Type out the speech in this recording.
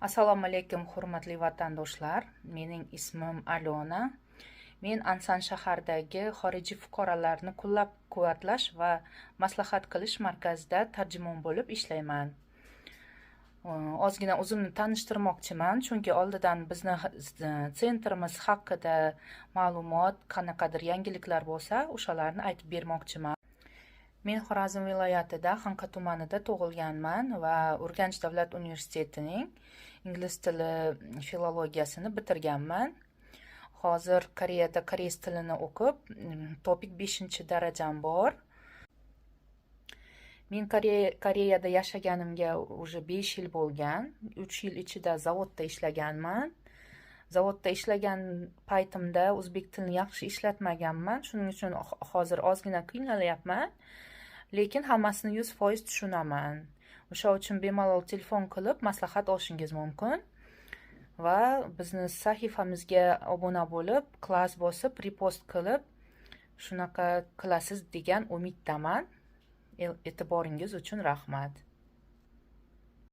Assalomu alaykum, hurmatli vatandoshlar. Mening ismim Alona. Men Ansan shahridagi xorijiy fuqarolarni qo'llab-quvvatlash va maslahat qilish markazida tarjimon bo'lib ishlayman. Ozgina o'zimni tanishtirmoqchiman, chunki oldidan bizni центр imiz haqida ma'lumot, qanaqadir yangiliklar bo'lsa, o'shalarni aytib bermoqchiman. Men Xorazm viloyatida, Xanqa tumanida tug'ilganman va Urganch davlat universitetining ingliz tili filologiyasini bitirganman. Hozir Koreyada koreys tilini o'qib, TOPIK beshinchi darajam bor. Men Koreyada yashaganimga уже 5 yil bo'lgan. 3 yil ichida zavodda ishlaganman. Zavodda ishlagan paytimda o'zbek tilini yaxshi ishlatmaganman, shuning uchun hozir ozgina qiynalyapman, lekin hammasini 100% tushunaman. O'sha uchun bemalol telefon qilib maslahat olishingiz mumkin va bizni sahifamizga obuna bo'lib, класс bosib, repost qilib, shunaqa qilasiz degan umiddaman. E'tiboringiz uchun rahmat.